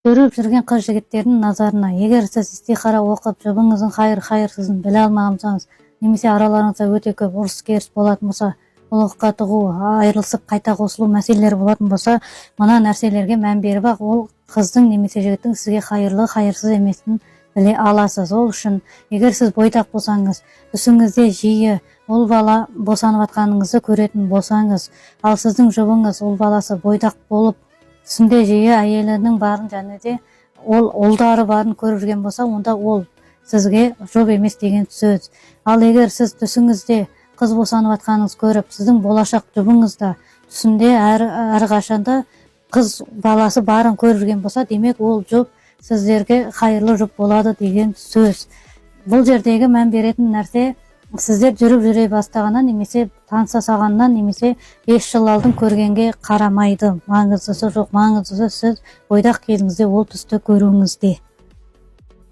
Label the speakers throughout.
Speaker 1: Жүріп жүрген қыз жігіттердің назарына: егер сіз истихара оқып, жұбыңыздың хайыр хайырсызын біле алмаған болсаңыз немесе араларыңызда өте көп ұрыс керіс болатын болса, ұлыққа тығу, айырылысып, қайта қосылу мәселелері болатын болса, мына нәрселерге мән беріп ақ ол қыздың немесе жігіттің сізге хайырлы, хайырсыз емесін біле аласыз. Ол үшін, егер сіз бойдақ болсаңыз, түсіңізде жиі ұл бала босанып жатқаныңызды көретін болсаңыз, ал сіздің жұбыңыз ұл баласы бойдақ болып, түсінде жиі әйелінің барын және де ол ұлдары барын көріп жүрген болса, онда ол сізге жұп емес деген сөз. Ал егер сіз түсіңізде қыз босанып жатқаныңызды көріп, сіздің болашақ жұбыңызда түсінде әрқашанда қыз баласы барын көріп жүрген болса, демек, ол жұп сіздерге хайырлы жұп болады деген сөз. Бұл жердегі мән беретін нәрсе: сіздер жүріп жүре бастағаннан немесе таныса салғаннан немесе 5 жыл алдын көргенге қарамайды, маңыздысы жоқ. Маңыздысы — сіз бойдақ кезіңізде ол түсті көруіңізде.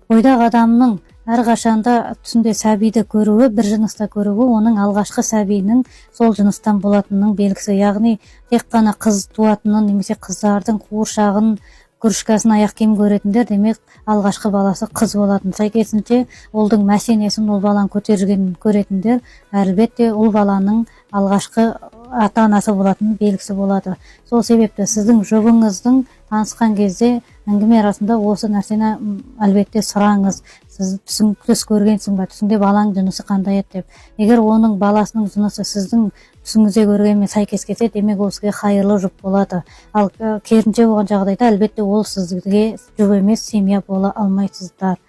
Speaker 1: Бойдақ адамның әрқашанда түсінде сәбиді көруі, бір жыныста көруі — оның алғашқы сәбиінің сол жыныстан болатынының белгісі. Яғни тек қана қыз туатынын немесе қыздардың қуыршағын, игрушкасын, аяқ киім көретіндер, демек, алғашқы баласы қыз болатын. Сәйкесінше, ұлдың мәшинесін, ұл баланы көтеріп жүргенін көретіндер, әлбетте, ұл баланың алғашқы ата анасы болатынын белгісі болады. Сол себепті сіздің жұбыңыздың танысқан кезде әңгіме арасында осы нәрсені әлбетте сұраңыз: «Сіз түс көргенсің ба? Түсіңде баланың жынысы қандай еді?» — деп. Егер оның баласының жынысы сіздің түсіңізде көргенмен сәйкес келсе, демек, ол сізге хайырлы жұп болады. Ал керісінше болған жағдайда, әлбетте, ол сізге жұп емес, семья бола алмайсыздар.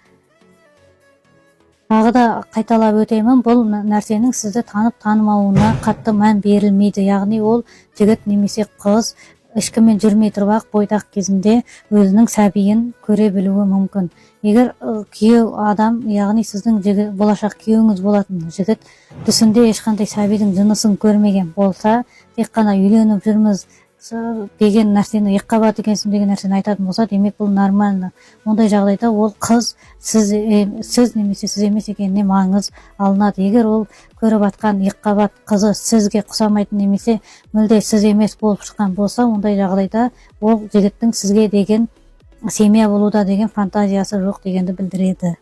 Speaker 1: Тағы да қайталап өтемін, бұл нәрсенің сізді танып танымауына қатты мән берілмейді. Яғни ол жігіт немесе қыз ешкіммен жүрмей тұрып ақ, бойдақ кезінде өзінің сәбиін көре білуі мүмкін. Егер күйеу адам, яғни сіздің болашақ күйеуіңіз болатын жігіт түсінде ешқандай сәбидің жынысын көрмеген болса, тек қана «үйленіп жүрміз» деген нәрсені, «екіқабат екенсің» деген нәрсені айтатын болса, демек, бұл нормально. Ондай жағдайда ол қыз сіз немесе сіз емес екеніне маңыз алынады. Егер ол көріп жатқан екіқабат қызы сізге ұқсамайтын немесе мүлде сіз емес болып шыққан болса, ондай жағдайда ол жігіттің сізге деген семья болуда деген фантазиясы жоқ дегенді білдіреді.